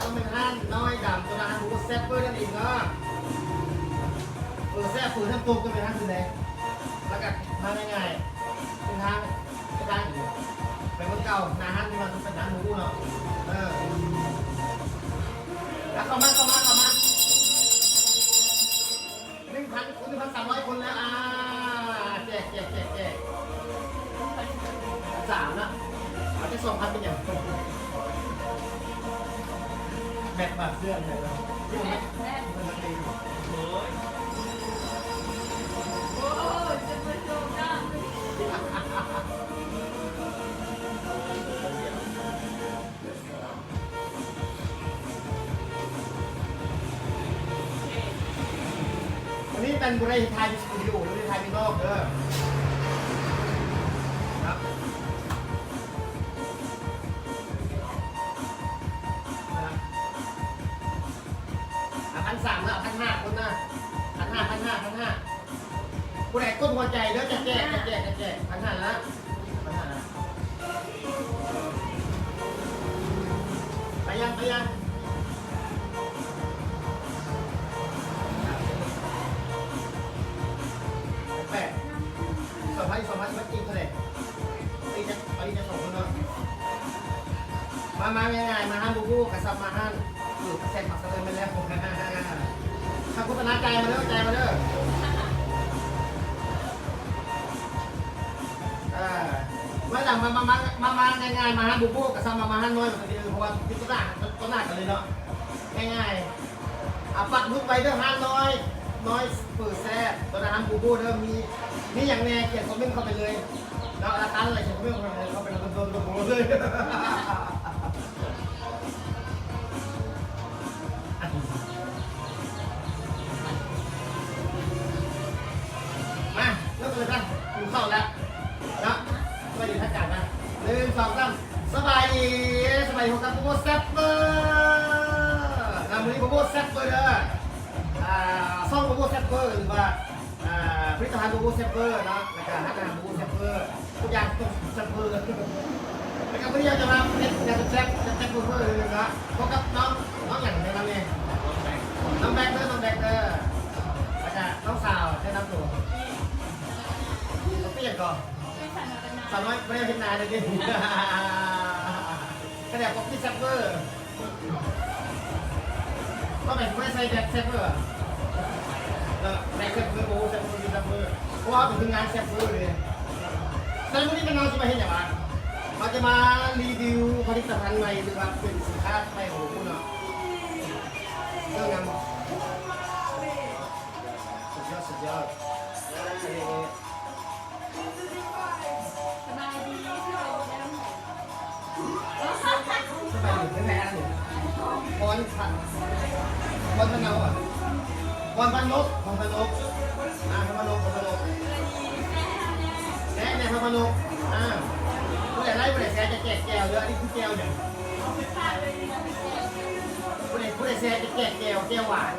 ຕ້ອງເປັນຮ້ານນ້ອຍດຳ ຕົວນັ້ນ ຮ້ານໝູແຊບເບີນັ້ນເອງເນາະ. ເປີແຊບ ເປີທາງຕົງຕ້ອງເປັນຮ້ານນີ້ແຫຼະ ແລ້ວກະມາງ່າຍໆ ເປັນທາງ ເປັນທາງໄປເມືອງເກົ່າ. ໜ້າຮ້ານນີ້ມັນເປັນຮ້ານໝູເນາະ. ເອີ ແລ້ວເຂົ້າມາ ເຂົ້າມາ ເຂົ້າມາ. ໜຶ່ງພັນ ໜຶ່ງພັນສາມຮ້ອຍຄົນແລ້ວ. ອ່າ ແຈກ ແຈກ ແຈກ ແຈກ ສາມນະ ເອົາຈັກສອງພັນເປັນຫຍັງ? ແບັດບາດເຊື່ອງແທ້ເນາະ. ແບັດ ແບັດ ໂອ້ຍ ໂອ້ຍ ຈະມາໂຈການ. ອັນນີ້ແມ່ນບໍ່ໄດ້ຖ່າຍຢູ່ສະຕູດິໂອ ຫຼືໄດ້ຖ່າຍຢູ່ນອກເດີ. ອ່າ ພັນສາມນະ ພັນຫ້າຄົນນະ ພັນຫ້າ ພັນຫ້າ ພັນຫ້າ. ຜູ້ໃດກົດຫົວໃຈເດີ ຈະແຈກ ຈະແຈກ ຈະແຈກ ພັນຫ້ານະ ພັນຫ້ານະ. ໄປຍັງ ໄປຍັງ ແປດ ສອງພັນ ສອງພັນ ເບິດອີກເທົ່າໃດ? ອັນນີ້ຈະ ອັນນີ້ຈະສອງຄົນເນາະ. ມາ ມາງ່າຍໆ ມາຮ້ານບູບູກະຊຳມາຮ້ານ ເອີ ແຊກມາຊະເລີຍແມ່ນແລ້ວ. ຄ່າໂຄສະນາຈ່າຍມາເດີ ຈ່າຍມາເດີ. ເອີ ມາຫຼັງ ມາ ມາ ມາ ມາງ່າຍໆ ມາຮ້ານບູບູກະຊຳມາ ມາຮ້ານນ້ອຍ ເພາະວ່າຢູ່ຕໍ່ໜ້າ ຕໍ່ໜ້າກັນເລີຍເນາະ ງ່າຍໆ. ອ່າ ປັກໝຶກໄວ້ເດີ ຮ້ານນ້ອຍ ນ້ອຍເປີແຊບ ຕອນນັ້ນຮ້ານບູບູເດີ. ມີ ມີຫຍັງແດ່ ຂຽນຄອມເມັນເຂົ້າໄປເລີຍເນາະ ລາຄາເທົ່າໃດ ຂຽນຄອມເມັນເຂົ້າໄປ ເຮົາກໍໂດນ ໂດນ ໂດນເລີຍ. ມາ ເລີ່ມກັນເລີຍ ຫິວເຂົ້າແລ້ວເນາະ. ສະບາຍດີທາງການນະ ໜຶ່ງ ສອງ ສາມ ສະບາຍດີ ສະບາຍດີ ພົບກັບໂບໂບແຊບເບີນະ. ມື້ນີ້ໂບໂບແຊບເບີເດີ ອ່າ ຊ່ອງໂບໂບແຊບເບີ ຫຼືວ່າ ອ່າ ຜະລິດຕະພັນໂບໂບແຊບເບີເນາະ ແລ້ວກະຮ້ານອາຫານໂບໂບແຊບເບີ ທຸກຢ່າງຕ້ອງແຊບເບີ. ແລ້ວກະມື້ນີ້ເຮົາຈະມາເຮັດຫຍັງແຊບ ແຊບເບີເນາະ. ພົບກັບນ້ອງ ນ້ອງຫຍັງແນະນຳແດ່? ນ້ອງແບັກເດີ ນ້ອງແບັກເດີ ແລ້ວກະນ້ອງສາວແນະນຳໂຕ. ນ້ອງປີຫຍັງເກາະ? ສາວນ້ອຍບໍ່ໄດ້ເຮັດນາເລີຍຕິ ຂະແໜກ Copy Server ຕ້ອງແມ່ນຜູ້ໃດໃສ່ແບັກ Server ເນາະ ແບັກ Server ໂອ້ Server ເປັນ Server ເພາະວ່າເປັນທີມງານ Server ເລີຍ. ສະນັ້ນມື້ນີ້ເຮົາຊິມາເຮັດຫຍັງວະ? ເຮົາຈະມາຣີວິວຜະລິດຕະພັນໃໝ່ ຫຼືວ່າເປັນສິນຄ້າໃໝ່ຂອງພວກເຮົາເນາະ. ເລື່ອງຫຍັງ? ສຸດຍອດ ສຸດຍອດ. ສະບາຍດີ ສະບາຍດີ ເປັນແມ່ອັນນີ້ ພອນ ພອນພັນເອົາ ພອນພັນນົກ ພອນພັນນົກ ອ່າ ພອນພັນນົກ ພອນພັນນົກ ແຊະ ແຊະ ພອນພັນນົກ ອ່າ ຜູ້ໃດໄລ ຜູ້ໃດແຊະ ຈະແຈກແຈ່ວເດີ. ອັນນີ້ຄືແຈ່ວຫຍັງ? ຜູ້ໃດ ຜູ້ໃດແຊະ ຈະແຈກແຈ່ວ ແຈ່ວຫວານ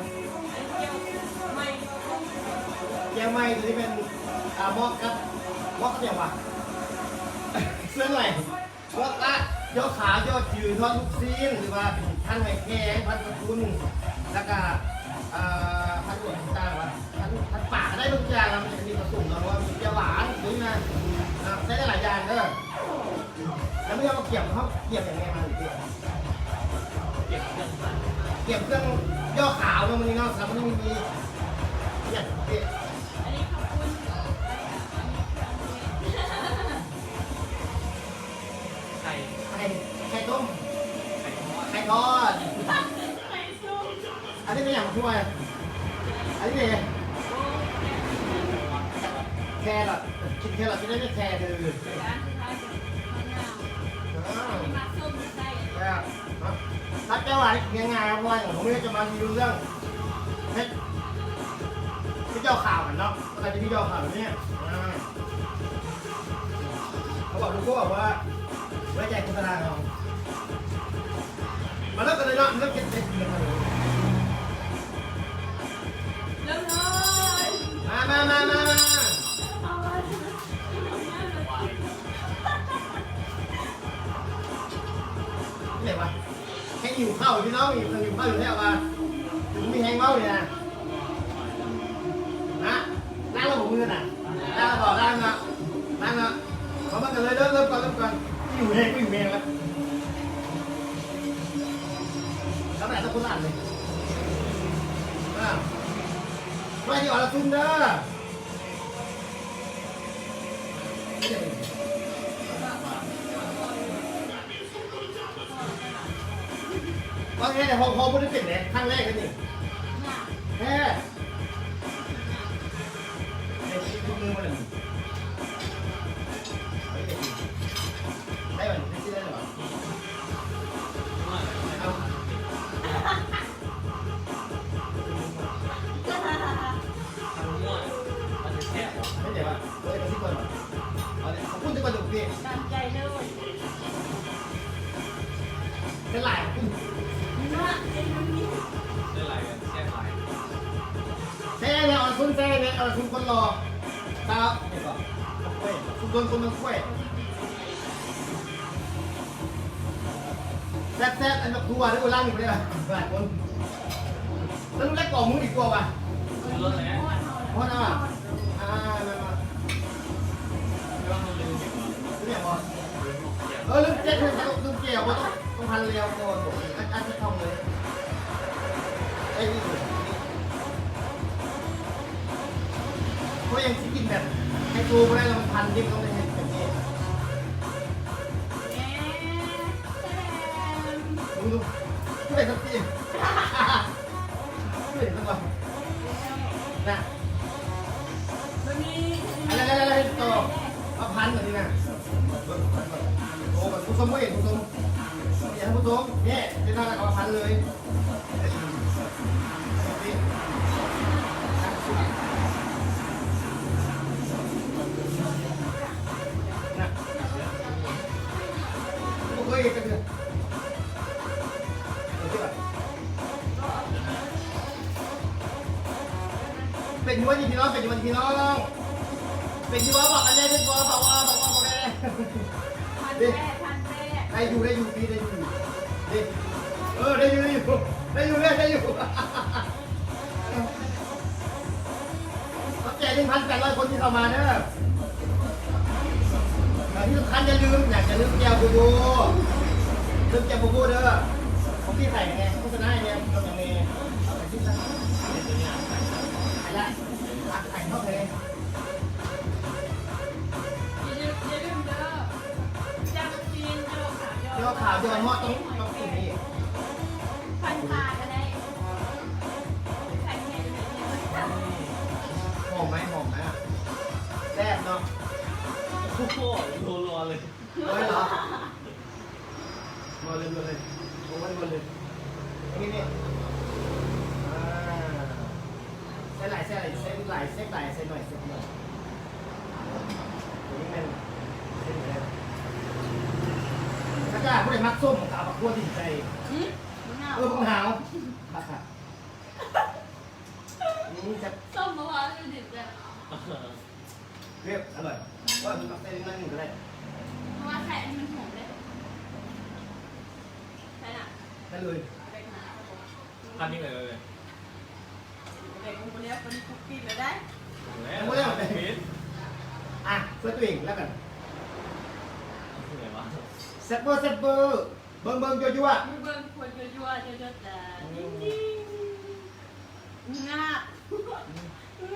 ແຈ່ວໃໝ່ ໂຕນີ້ແມ່ນ ອ່າ ເໝາະກັບ ເໝາະກັບຫຍັງວະ? ສ່ວນຫຼາຍ ເໝາະກັບຢໍ່ຂາວ ຢໍ່ຈືດ ທອດລູກຊີ້ນ ຫຼືວ່າເປັນພັນຫອຍແຄງ ພັນກະປຸນ ແລ້ວກະ ເອີ ພັນຫຍັງຕ່າງໆວະ ພັນ ພັນປາກກໍໄດ້ ທຸກຢ່າງນະ ມັນຈະມີປະສົມເນາະ ເພາະວ່າມັນເປັນແຈ່ວຫວານ ໂຕນີ້ນະ ອ່າ ໃຊ້ໄດ້ຫຼາຍຢ່າງເດີ. ແລ້ວມື້ນີ້ເຮົາກຽມ ເຮົາກຽມຫຍັງແດ່ມານີ້? ກຽມເຄື່ອງ ກຽມເຄື່ອງຢໍ່ຂາວເນາະ ມື້ນີ້ເນາະ. ສຳລັບມື້ນີ້ມີ ມີຫຍັງເດ? ອັນນີ້ເຂົ້າປຸ້ນ ໄຂ່ ໄຂ່ ໄຂ່ຕົ້ມ ໄຂ່ທອດ ໄຂ່ທອດ ໄຂ່ສຸກ. ອັນນີ້ເປັນຫຍັງ? ມາຊ່ວຍ ອັນນີ້ເດ? ແຄຣອດ ກິນແຄຣອດ ກິນໄດ້ແຕ່ແຄຣອດເດີ. ເອີ ແຊບ ເນາະ ຜັດແຈ່ວຫວານນີ້ກິນງ່າຍໆ ເພາະວ່າຫຍັງ? ມື້ນີ້ເຮົາຈະມາຣີວິວເລື່ອງເຮັດ ເຮັດຢໍ່ຂາວກັນເນາະ. ເຮົາກະຈະມີຢໍ່ຂາວແບບນີ້ ອ່າ ເຂົາບອກທຸກຄົນວ່າ ໄວ້ໃຈໂຄສະນາເຮົາ. ມາເລີ່ມກັນເລີຍເນາະ ເລີ່ມເຮັດເປັນ ເລີ່ມເລີຍ ມາ ມາ ມາ ມາ ມາ ເອົາເລີຍ ນີ້ຫຍັງວະ? ໃຫ້ຫິວເຂົ້າ ເອົາພີ່ນ້ອງອີກ ເພິ່ນຢູ່ເຂົາຢູ່ແທ້ວ່າ ບໍ່ມີແຮງເວົ້ານີ້ນະ ນະ ລ້າງແລ້ວບໍ່ມືນະ? ລ້າງແລ້ວບໍ່? ລ້າງເນາະ ລ້າງເນາະ ເອົາມັນກັນເລີຍ ເລີ່ມ ເລີ່ມກ່ອນ ເລີ່ມກ່ອນ ຫິວແຮງ ຫິວແຮງແລ້ວ ເອົາແບບຕະໂກນລ້າງເລີຍ ອ່າ ໄວ້ທີ່ອອລະຊຸນເດີ. ວ່າແທ້ ເຮົາ ເຮົາບໍ່ໄດ້ເປັນເດ້ ຄັ້ງແລກເດ້ນີ້ ແທ້ ໄດ້ຊິບມືບໍ່ລະນີ້ ໄດ້ບໍ່ນີ້ ໄດ້ຊິບໄດ້ບໍ່ ເອົາ. ເຮັດຫຍັງວະ? ເອີ ກະຊິກ່ອນວະ ເອົາເດ ເອົາປຸ້ນຊະກ່ອນເດີ ຕາມໃຈເດີ ເປັນຫຼາຍ ເນາະ ເປັນມັນນີ້ ໄດ້ຫຼາຍ ແຊບຫຼາຍ ແຊບແນ່ ອອນຊຸນ ແຊບແນ່ ອອນຊຸນ ຄົນຫຼໍ່ ສາວ ເຮັດບໍ່? ຄົນກ້ວຍ ຊຸມຊົນຄົນເມືອງກ້ວຍ. ແຊບໆ ອັນບັກທົ່ວເດີ ໂອ້ ລ້າງຢູ່ບໍ່ໄດ້ລະ ຫຼາຍຄົນ ແລ້ວລູກແລກກອງມື້ດີກວ່າວະ ຄືລົດແຫຼະ ຮອດແລ້ວ ອ່າ ແມ່ນບໍ່ ຄືຫຍັງວະ ເອີ ລືມແຈກ ລືມແຈກ ບໍ່ຕ້ອງ ຕ້ອງພັນແລ້ວກ່ອນ ອັນ ອັນທີ່ທ້ອງເລີຍ ໄອ້ນີ້ ຂ້ອຍຍັງຊິກິນແບບໄຮໂຊບໍ່ໄດ້ລະ ມັນພັນດິບ ຕ້ອງໄດ້ເຮັດແບບນີ້ ແມ່ ແຊມ ເບິ່ງດູ ຜູ້ໃດສັກທີ ຜູ້ໃດສັກວ່າ ນະ ບໍ່ມີ ອັນນັ້ນໆໆ ຕໍ່ ເອົາພັນອັນນີ້ນະ ເບິ່ງ ເບິ່ງ ເບິ່ງ ໂອ້ ຜູ້ຊົມບໍ່ເຫັນ ຜູ້ຊົມ ຢາກໃຫ້ຜູ້ຊົມ ແນ່ ເປັນໜ້າແລ້ວກໍເອົາພັນເລີຍ. ເປັນຢູ່ບໍ່ນີ້ພີ່ນ້ອງ ເປັນຢູ່ບໍ່ນີ້ພີ່ນ້ອງ ເປັນຢູ່ບໍ່ ບອກກັນແດ່ ເປັນຢູ່ບໍ່ ບອກວ່າ ບອກວ່າ ບອກແດ່ ພັນແປດ ພັນແປດ ໄດ້ຢູ່ ໄດ້ຢູ່ ພີ່ ໄດ້ຢູ່ ເດ້ ເອີ ໄດ້ຢູ່ ໄດ້ຢູ່ ໄດ້ຢູ່ເລີຍ ໄດ້ຢູ່ ຂອບໃຈ ໜຶ່ງພັນແປດຮ້ອຍຄົນທີ່ເຂົ້າມາເດີ ແລະທີ່ສຳຄັນຢ່າລືມ ຢ່າ ຢ່າລືມແຈ່ວໂບໂບ ເລື່ອງແຈ່ວໂບໂບເດີ ຂອງພີ່ໃສ່ແດ່ ໂຄສະນາໃຫ້ແດ່ ກັບຫຍັງແດ່ ເອົາໄປຊິຊະ ໄປລະ ອັດໄປເນາະເອີຍ ຢ່າລືມ ຢ່າລືມເດີ ແຈ່ວລູກຊີ້ນ ແຈ່ວຂາວ ແຈ່ວຂາວ ແຈ່ວເນາະ ຕ້ອງ ຕ້ອງກິນນີ້ ພັນປາກໍໄດ້ ຫອມໄໝ? ຫອມໄໝ? ແຊບເນາະ ໂອ້ໂຫ ໂລລອເລີຍ ເອົາໄວ້ເນາະ ມາເລີຍ ມາເລີຍ ເອົາໄວ້ມາເລີຍ ນີ້ ນີ້ ອ່າ ໃສ່ຫຼາຍ ໃສ່ຫຼາຍ ໃສ່ຫຼາຍ ໃສ່ໜ້ອຍ ໃສ່ໜ້ອຍ ນີ້ແມ່ນ ໃສ່ໜ້ອຍ ຖ້າຜູ້ໃດມັກສົ້ມກໍເອົາໝາກຂົ້ວດິນໃສ່ ຫື ເອີ ບັກນາວ ບັກນາວ ອືມ ແຊບ ສົ້ມມະພ້າວຢູ່ດິນແຊບ ເປັນ ອະລ່ອຍ ວ່າມັນໃສ່ໜ້ອຍໜຶ່ງກໍໄດ້ ເພາະວ່າໄຂ່ອັນນີ້ມັນຫອມເດ້ ໃສ່ນະ ໃສ່ເລີຍ ເອົາໄປຫາ ພັນນີ້ເລີຍ ເອົາໄປ ເອົາໄປ ເອົາໄປແລ້ວ ຕົວນີ້ຄຸກກິນແລ້ວໄດ໋ ແລ້ວ ຍັງບໍ່ແລ້ວ ອ່ະ ຊ່ວຍຕົວເອງແລ້ວກັນ ເອົາຄືໄດວະ ແຊບເບີ ແຊບເບີ ເບິ່ງ ເບິ່ງ ຍົວໆ ເບິ່ງ ຄົນຍົວໆ ຍົວໆ ຈ້າ ອືມ ງາບ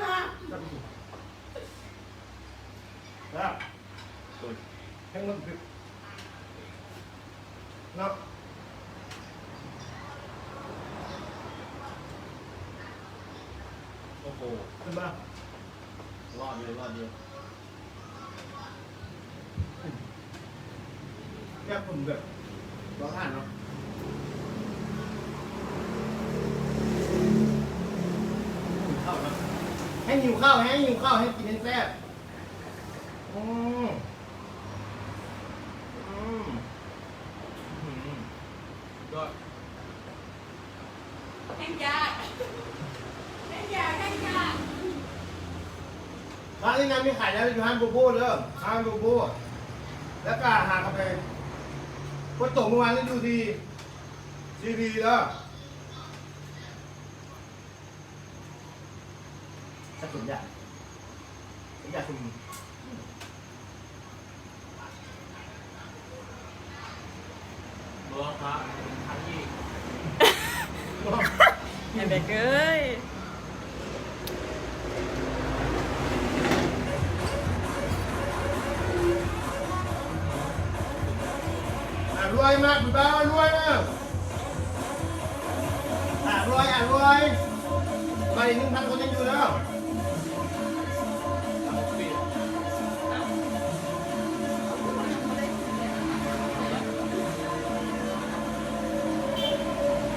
ງາບ ງາບ ໂອ້ຍ ແຮງມັນຄື ເນາະ ໂອ້ໂຫ ເຫັນບໍ່ ລອດຢູ່ ລອດຢູ່. ແບບຜົມແບບບໍ່ຜ່ານເນາະ ຫິວເຂົ້າເນາະ ແຮງຫິວເຂົ້າ ແຮງຫິວເຂົ້າ ແຮງກິນແຮງແຊບ ອືມ ອືມ ອືມ ຍອດ. ແຫ້ງຢາກ ແຫ້ງຢາກ ແຫ້ງຢາກ ຮ້ານນີ້ນະມີຂາຍແລ້ວ ຢູ່ຮ້ານບູບູເດີ ຮ້ານບູບູ ແລ້ວກະຫາກະໄປ ຝົນຕົກມື້ວານນີ້ຢູ່ທີ່ ດີໆເດີ ຈັກສົມຢາກ ສົມຢາກສຸມ ບໍ່ຄະ ຄັນອີກ ໄອ້ແບັກເອີຍ. ອາ ລວຍມາກ ຜູ້ບ່າວ ລວຍມາກ ອາ ລວຍ ອາ ລວຍ ໄປໜຶ່ງພັນຄົນຍັງຢູ່ເດີ.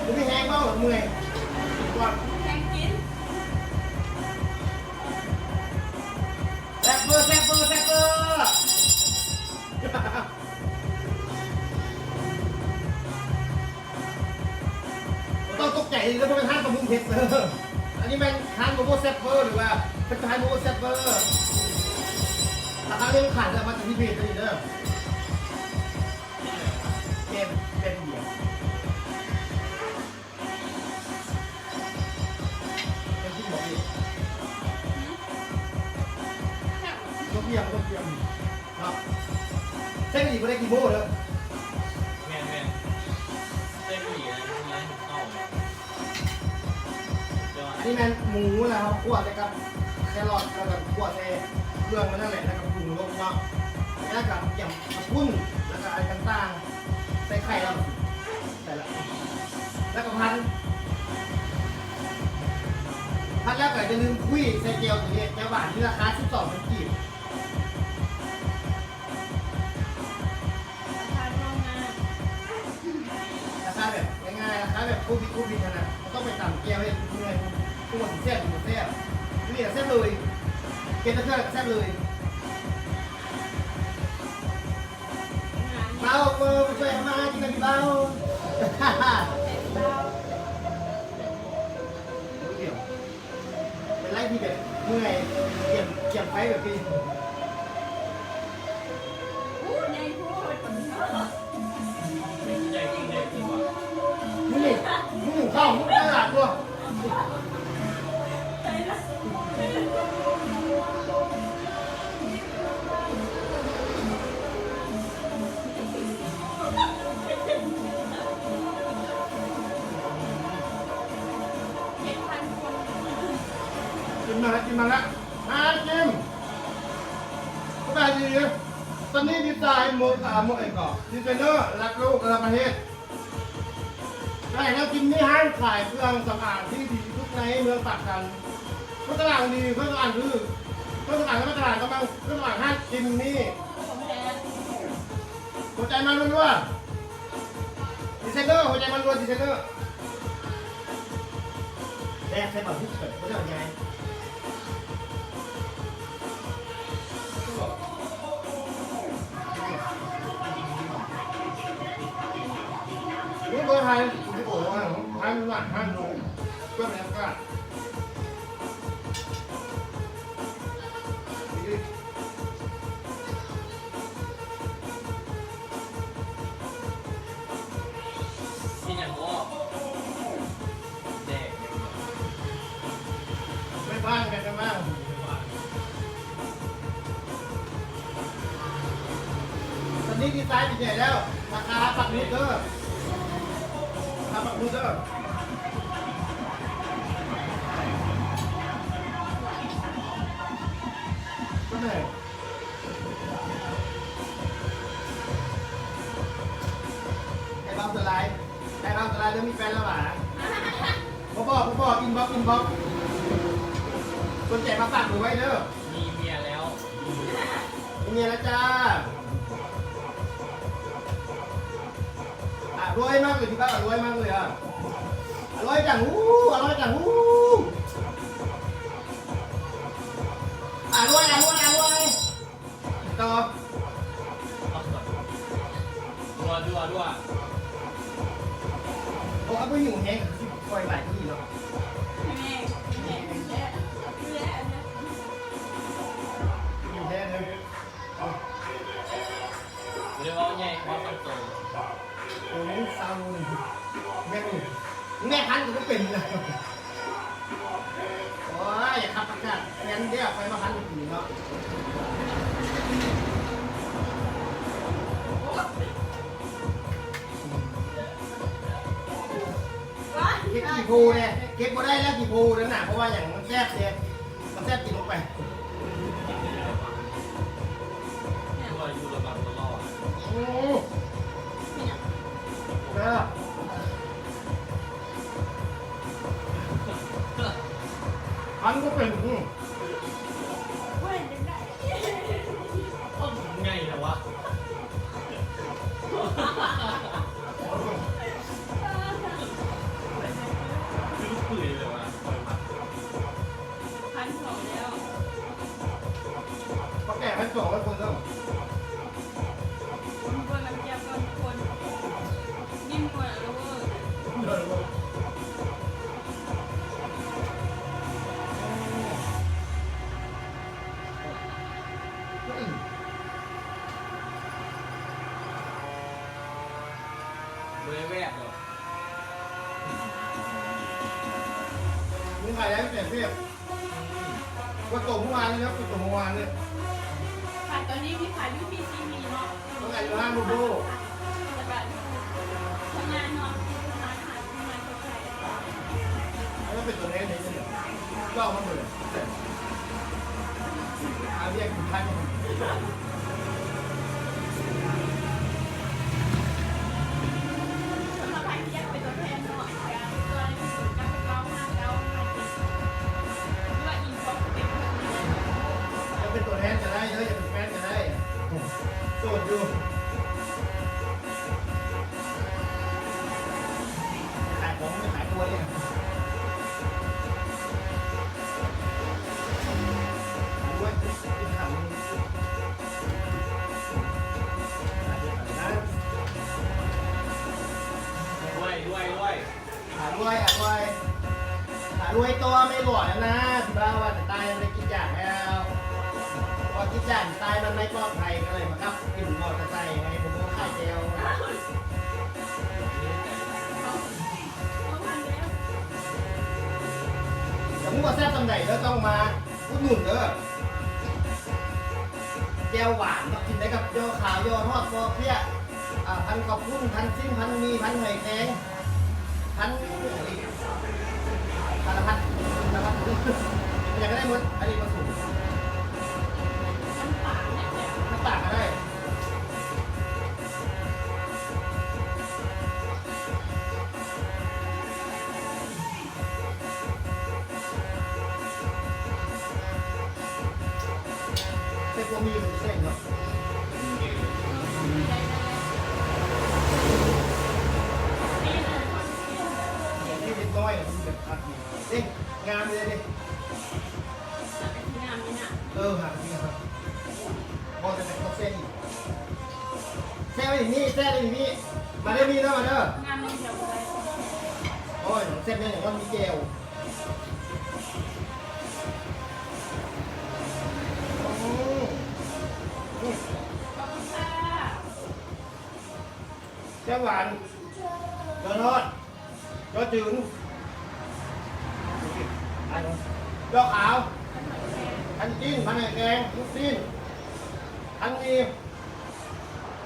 ບໍ່ມີແຮງເວົ້າ ເມື່ອຍ ກ່ອນ ແຮງກິນ ແຊບເວີ ແຊບເວີ ແຊບເວີ. ບໍ່ຕ້ອງຕົກໃຈເດີ ບໍ່ແມ່ນຮ້ານປາໝຶກເຜັດເດີ ອັນນີ້ແມ່ນຮ້ານໂມໂມແຊບເວີ ຫຼືວ່າເປັນຮ້ານໂມໂມແຊບເວີ ລາຄາເລື່ອງຂາຍແລ້ວມາຈາກທີ່ເບດນີ້ເດີ ແກ່ນ ແກ່ນເບຍ. ເປັນທີ່ບອກອີກ ແຊບ ລົດວຽງ ລົດວຽງເນາະ ແຊບອີ່ຫຼີບໍ່ໄດ້ກິໂມເດີ ແມ່ນໆ ແຊບອີ່ຫຼີນະ ເຂົ້າ ອັນນີ້ແມ່ນໝູ ແລ້ວເຮົາຂົ້ວໃສ່ກັບແຄຣອດ ແລ້ວກໍຂົ້ວໃສ່ເຄື່ອງມັນນັ້ນແຫຼະ ແລ້ວກໍປຸງລົງເນາະ ແລ້ວກໍກຽມເຂົ້າປຸ້ນ ແລ້ວກໍອາຫານຕ່າງໆ ໃສ່ໄຂ່ແລ້ວ ແລ້ວກໍພັນ ພັນແລ້ວກໍຢ່າລືມຄຸຍໃສ່ແຈ່ວໂຕນີ້ ແຈ່ວຫວານ ມີລາຄາສິບສອງພັນກີບ ລາຄາແບບງ່າຍໆ ລາຄາແບບໂຄວິດ ໂຄວິດຫັ້ນນະ ບໍ່ຕ້ອງໄປຕຳແຈ່ວເຮັດເມື່ອຍ ບໍ່ວ່າຊິແຊບ ຫຼື ບໍ່ແຊບ ຢູ່ນີ້ລະແຊບເລີຍ ເຮັດແຕ່ເທື່ອແຊບເລີຍ. ເບົາ ເອີ ມາຊ່ວຍທຳມາຫາກິນນຳພີ່ເບົາ ເປັນໄລທີ່ແບບເມື່ອຍ ກຽມ ກຽມໄຟແບບນີ້ ນີ້ ນີ້ ເຂົ້າ ຕະຫຼາດຕົວະ. ກິນມາແລ້ວ ກິນມາແລ້ວ ມາກິນ ສະບາຍດີ ຊັນນີດີໄຊ ໂມ ອາ ໂມ ເອງກໍ ດີໄຊເນີ ລັກໂລກ ລະດັບປະເທດ. ໄດ້ແລ້ວ ຈິມມີຮ້ານຂາຍເຄື່ອງສຳອາງທີ່ດີທີ່ສຸດໃນເມືອງປາກຊັນ. ໂຄສະນາດີ ໂຄສະນາຄື ໂຄສະນາໃນມາດຕະຖານກຳລັງ ໂຄສະນາຮ້ານຈິມມີ. ຫົວໃຈມາລັວໆ ດີໄຊເນີ ຫົວໃຈມາລັວ ດີໄຊເນີ. ແລກໃສ່ບັກຫຸກເກີດບໍ່ໄດ້ໃຫຍ່. ນີ້ບໍ່ໄທຍວິດີໂອ ໃຫ້ມັນຫວານ ໃຫ້ມັນລົງ ເພື່ອບັນຍາກາດ. ກິນຫຍັງບໍ່? ແດກ ໄປບ້ານກັນ ໄປບ້ານ. ຕອນນີ້ດີໄຊເປັນໃຫຍ່ແລ້ວ ລາຄາປັກໝຸດເດີ ລາຄາປັກໝຸດເດີ. ໄອ້ເບົາສະໄລ ໄອ້ເບົາສະໄລເລີ່ມມີແຟນແລ້ວຫວາ? ບໍ່ບອກ ບໍ່ບອກ ອິນບັອກ ອິນບັອກ. ສົນໃຈມາຝາກເບີໄວ້ເດີ. ມີເມຍແລ້ວ ມີເມຍແລ້ວຈ້າ. ອະ ລວຍມາກເລີຍ ທີ່ບ້ານ ລວຍມາກເລີຍອະ. ອະ ລວຍຈັງ ອະ ລວຍ ອະ ລວຍ ອະ ລວຍ. ຕໍ່ ດັວ ດັວ ດັວ. ໂອ້ ຄັນບໍ່ຫິວແຮງກໍຊິປ່ອຍຫຼາຍກວ່ານີ້ເນາະ. ແມ່ນ ແມ່ນ ແມ່ນ ຫິວແຮງເລີຍ. ບໍ່ໄດ້ເວົ້າໃຫຍ່ ເວົ້າສ່ຳໂຕ. ໂອ້ ຊາວໂລໜຶ່ງ. ແມ່ນ ແມ່ພັນກໍບໍ່ເປັນນະ. ໂອ້ຍ ຂັບປະກາດແມ່ນແລ້ວ ໄປມາພັນປີເນາະ. ເກັບຂີ້ໂພແດ່ ເກັບບໍ່ໄດ້ແລ້ວຂີ້ໂພນັ້ນນະ. ເພາະວ່າຫຍັງ? ມັນແຊບເດ້. ມັນແຊບ ກິນລົງໄປ. ອືມ ເດີ ຄັນບໍ່ເປັນ ອືມ ໃຫຍ່ແລ້ວວະ ຄືລູກປືນເລີຍວະ. ພັນສອງແລ້ວ ເຂົາແກ່ພັນສອງແລ້ວຄົນເດີ. ຄົນ ຄົນລຳຈຽບກ່ອນທຸກຄົນ ຍິ້ມກ່ອນ ເອີ ເດີ ເດີ ບໍ່ໄດ້ແວບເລີຍ. ມີຂາຍໄດ້ແປດສິບ ກວດໂຕເມື່ອວານນີ້ ກວດໂຕເມື່ອວານນີ້. ຂາຍຕອນນີ້ມີຂາຍຢູ່ ພີຊີ ມີເນາະ ຕ້ອງຂາຍຢູ່ຮ້ານ Bubo ແລ້ວກໍທຳງານເນາະ ທຳງານ ທຳງານ ແລ້ວເປັນຕົວແທນເດ້ ເຈົ້າມາເບິ່ງ ຫາວຽກຢູ່ໄທ. ສຳລັບໃຜທີ່ຢາກເປັນຕົວແທນເນາະ ກໍຕິດຕໍ່ໄດ້ທີ່ສູນເກົ້າເກົ້າເກົ້າ ຫ້າເກົ້າຫ້າເຈັດ ຫຼືວ່າອິນບັອກເປັນເພິ່ນນີ້ແຫຼະ. ຢາກເປັນຕົວແທນກໍໄດ້ເດີ ຢາກເປັນແຟນກໍໄດ້ ໂສດຢູ່. ຂາຍຂອງ ຂາຍຕົວເອງ. ລວຍ ລວຍ ລວຍ ອາ ລວຍ ອາ ລວຍ ອາ ລວຍຕໍ່ແມ່ຫຼວງນະ ທີ່ວ່າ ວ່າຕາຍໄດ້ກິດຈານແລ້ວ ເພາະວ່າກິດຈານຕາຍມັນໄມ່ປອດໄພ ກໍເລີຍມາຂັບ ຂຶ້ນມໍເຕີໄຊໃຫ້ຜູ້ບໍ່ຂາຍແຈ່ວ. ຈະຮູ້ວ່າແຊບສ່ຳໃດເດີ ຕ້ອງມາອຸດໜູນເດີ. ແຈ່ວຫວານເນາະ ກິນໄດ້ກັບຍໍ່ຂາວ ຍໍ່ທອດ ປໍເພຍ ອາ ພັນເຂົ້າປຸ້ນ ພັນຊີ້ນ ພັນໝີ່ ພັນຫອຍແຄງ ພັນ ພັນສາລະພັດ ສາລະພັດ ຫຍັງກໍໄດ້ໝົດ. ອັນນີ້ມາສູນ ນ້ຳປາກໍໄດ້. ເສັ້ນບໍ່ມີເສັ້ນເນາະ ນີ້ເດັກນ້ອຍນະ ມັນແບບຄັກດີເດ້ ງາມເລີຍເດ້. ງາມນີ້ນະ ເອີ ຫາກະຊິງາມ ບໍ່ແຕ່ແຕ່ເສັ້ນ ແຊບອີ່ນີ້ ແຊບອີ່ນີ້ ມາເດີ ມີເດີ ມາເດີ ງາມໜຶ່ງດຽວບໍ່ໄດ້ ໂອ້ຍ ແຊບແນ່ນອນ ມີແຈ່ວ. ອືມ ຂອບຄຸນຄ່ະ. ແຈ່ວຫວານ ເຂົ້າທອດ ເຂົ້າຈືນ ເຂົ້າຂາວ ພັນຈີນ ພັນຫອຍແຄງ ລູກຊີ້ນ ພັນໝີ່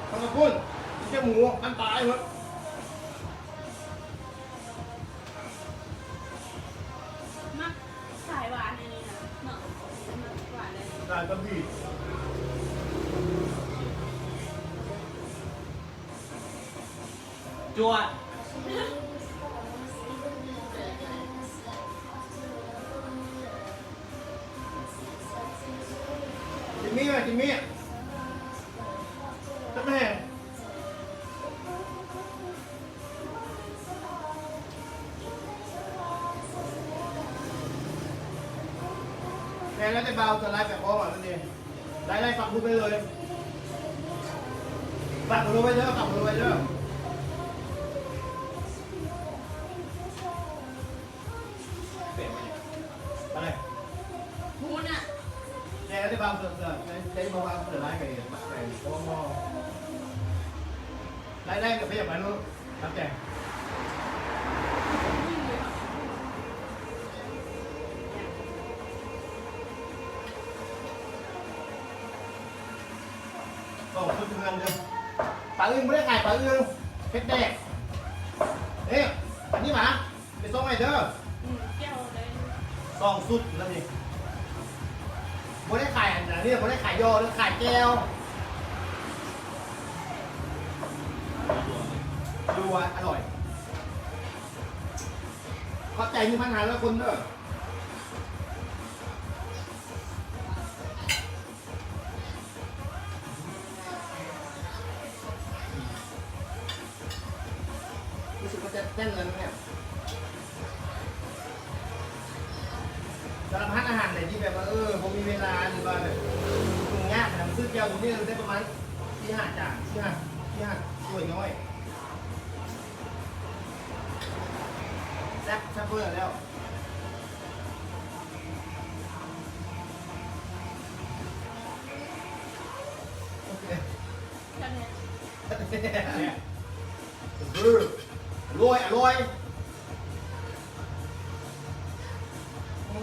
ພັນເຂົ້າປຸ້ນ ເຂົ້າໝູ ພັນປາ ໄດ້ໝົດ. ມັກສາຍຫວານອັນນີ້ນະເນາະ ມັກຫວານເລີຍ ສາຍກະປິ ຈົວະ ຈິມມີ້ ຈິມມີ້ ຈັກແມ່. ແມ່ນແລ້ວແຕ່ບ່າວ ສ່ວນຫຼາຍແບບພໍວ່ານັ້ນເດ ໄດ້ໆ ປັກໝຶກໄດ້ເລີຍ ຝາກເບີໂທໄວ້ເດີ ຝາກເບີໂທໄວ້ເດີ. ເປັນໄປ ຮູ້ນະ ແຕ່ໄດ້ບາງເທື່ອ ແຕ່ ແຕ່ບໍ່ບາງເທື່ອຫຼາຍກໍເຮັດໄປ ບໍ່ ບໍ່ ໄດ້ ໄດ້ກໍໄປ ຢາກໄປເນາະ ຮັບແຕ່ ສອງຊຸດເຮືອນເດີ. ປາອຶ່ງບໍ່ໄດ້ຂາຍ ປາອຶ່ງເຮັດແດກ. ເອີ ອັນນີ້ຫວາ ໄປສົ່ງໃຫ້ເດີ. ອືມ ແຈ່ວໄດ້ຢູ່ ສອງຊຸດແລ້ວນີ້. ບໍ່ໄດ້ຂາຍອັນນັ້ນເດີ ບໍ່ໄດ້ຂາຍຍໍ່ເດີ ຂາຍແຈ່ວ. ຢູ່ວ່າອະຮ່ອຍ. ຂອບໃຈ ໜຶ່ງພັນຫ້າຮ້ອຍຄົນເດີ. ຮູ້ສຶກວ່າຈະແໜ້ນແລ້ວນະ. ສຳລັບຮ້ານອາຫານໃດທີ່ແບບວ່າ ເອີ ບໍ່ມີເວລາ ຫຼືວ່າແບບຫຍຸ້ງຍາກນະ ຊື້ແຈ່ວຢູ່ນີ້ໄດ້ປະມານສີ່ຫ້າຈານ ສີ່ຫ້າ ສີ່ຫ້າຖ້ວຍນ້ອຍ. ແຊບ ແຊບເວີແລ້ວ. ອະຮ່ອຍ ອະຮ່ອຍ. ອື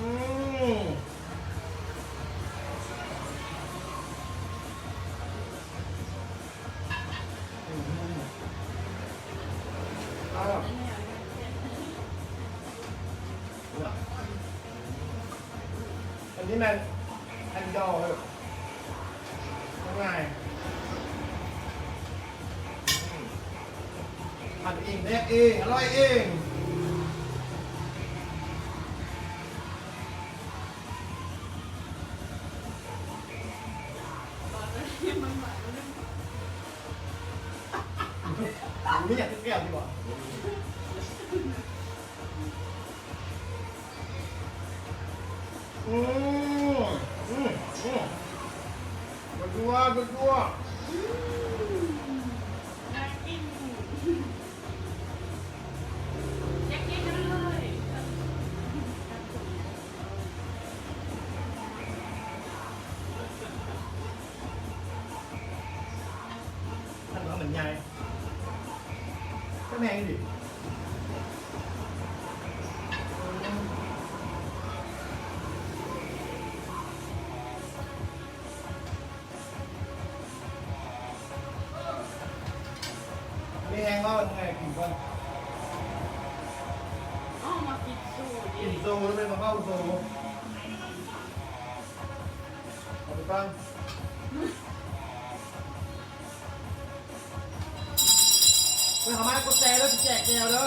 ມ. ອືມ ອາ ອັນນີ້ແມ່ນອັນດອງເລີຍ ງ່າຍ. ອືມ ຜັດເອງ ແດກເອງ ອະຮ່ອຍເອງ. ມີຫຍັງແກ້ວຢູ່ບໍ່? ອືມ ອືມ ອືມ ກວດຢູ່ ກວດຢູ່. ອືມ ໜ້າກິນ ຢາກກິນເລີຍ. ຄັນວ່າມັນໃຫຍ່ ກໍແພງອີ່ຫຼີ. ມີແຮງເວົ້າ ເມື່ອຍ ກິນກ່ອນ. ເອົາມາກິນໂຊເດ້ ກິນໂຊແລ້ວແມ່ນມາເວົ້າໂຊ. ເອົາໄປກ່ອນ. ເພິ່ນເຂົ້າມາກົດແຊເດີ ຊິແຈກແຈ່ວເດີ.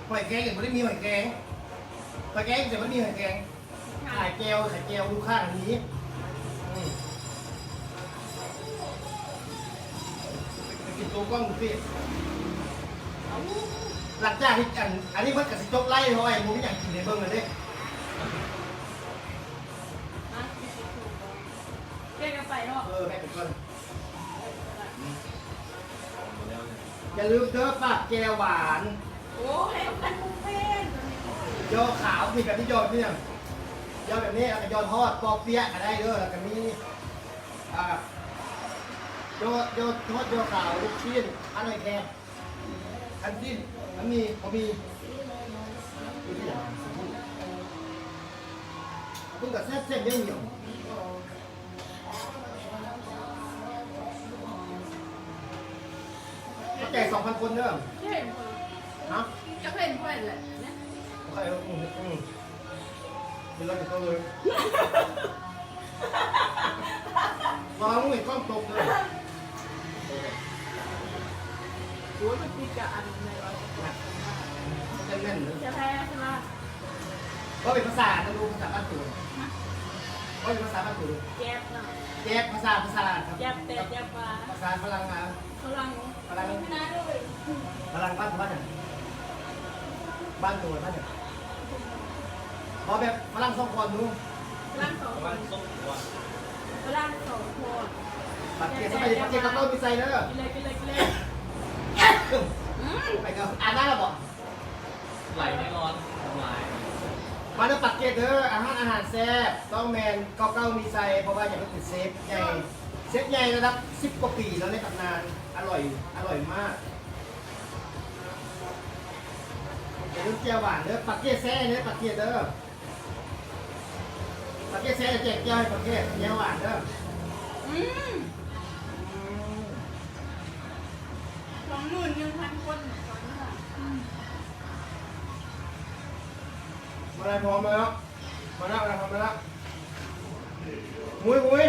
ຫອຍແຄງຍັງບໍ່ໄດ້ມີຫອຍແຄງ ຫອຍແຄງຈະບໍ່ມີຫອຍແຄງ. ຂາຍແຈ່ວ ຂາຍແຈ່ວ ລູກຄ້າກໍມີ. ອືມ ໄປກິນໂຕກ້ອງຊິ. ເອົາ ຫຼັງຈາກທີ່ອັນ ອັນນີ້ເພິ່ນກໍຊິຈົບໄລຟ໌ເນາະ ບໍ່ມີຫຍັງກິນໃຫ້ເບິ່ງແລ້ວເດ້. ແກະກັນໄປເນາະ ເອີ ແກະກັນກ່ອນ. ຢ່າລືມເດີ ຝາກແຈ່ວຫວານ. ໂອ້ຍ ອັນນີ້ແພງ ຍໍ່ຂາວ ມີແບບນີ້ ຍໍ່ແບບນີ້ ຍໍ່ແບບນີ້ ແລ້ວກໍຍໍ່ທອດ ປອເປຍະກໍໄດ້ເດີ. ແລ້ວກໍມີ ອ່າ ຍໍ່ ຍໍ່ທອດ ຍໍ່ຂາວ ລູກຊີ້ນ ອັນນັ້ນແຄ່ ອັນຊີ້ນ ອັນນີ້ກໍມີ. ເພິ່ນກໍແຊບໆ ໜຽວໆ. ເຂົ້າໃຈສອງພັນຄົນເດີ. ເຫັນ ຮະ? ຈະເຫັນແມ່ນແຫຼະ ໂອເຄ ອືມ ອືມ ເປັນລະເບີດເລີຍ. ລະວັງມືກ້ອງຕົກເດີ. ໂອ້ຍ ມັນຕິດກັບອັນໃນວ່າ ຈະແມ່ນເດີ ຈະແພ້ໃຊ່ບໍ່? ເວົ້າເປັນພາສາອັນນັ້ນດູ ພາສາບ້ານໂຕ. ຮະ? ເວົ້າເປັນພາສາບ້ານໂຕດູ. ແຈັບເນາະ ແຈັບ ພາສາ ພາສາ ແຈັບແຕ່ແຈັບວ່າ ພາສາຝຣັ່ງມາ ຝຣັ່ງ ຝຣັ່ງ ຝຣັ່ງບ້ານ ບ້ານຫຍັງ? ບ້ານໂຕ ບ້ານຫຍັງ? ເວົ້າແບບຝຣັ່ງສອງຄອນດູ. ຝຣັ່ງສອງຄອນ ຝຣັ່ງສອງຄອນ ຝຣັ່ງສອງຄອນ. ບັດເກດ ສະບາຍດີ ບັດເກດ ເຂົ້າເຂົ້າມີໄຊເດີ. ກິນເລີຍ ກິນເລີຍ ກິນເລີຍ. ອືມ ໄປເດີ ອາບນ້ຳແລ້ວບໍ່? ໄຫຼແນ່ນອນ ສະບາຍ. ມາເດີປາກເກດເດີ ອາຫານ ອາຫານແຊບ ຕ້ອງແມ່ນເກົ້າເກົ້າມີໄຊ ເພາະວ່າຫຍັງ? ເພິ່ນເປັນເຊຟໃຫຍ່ ເຊຟໃຫຍ່ລະດັບສິບກວ່າປີແລ້ວໃນຕຳນານ. ອະຮ່ອຍ ອະຮ່ອຍມາກ. ຢ່າລືມ ແຈ່ວຫວານເດີ ປາກເກດແຊເດີ ປາກເກດເດີ ປາກເກດແຊແຈກແຈ່ວໃຫ້ປາກເກດ ແຈ່ວຫວານເດີ. ອືມ ສອງໝື່ນໜຶ່ງພັນຄົນ ມາໄດ້ ພ້ອມແລ້ວ ມາແລ້ວ ມາແລ້ວ ຫຸຍ ຫຸຍ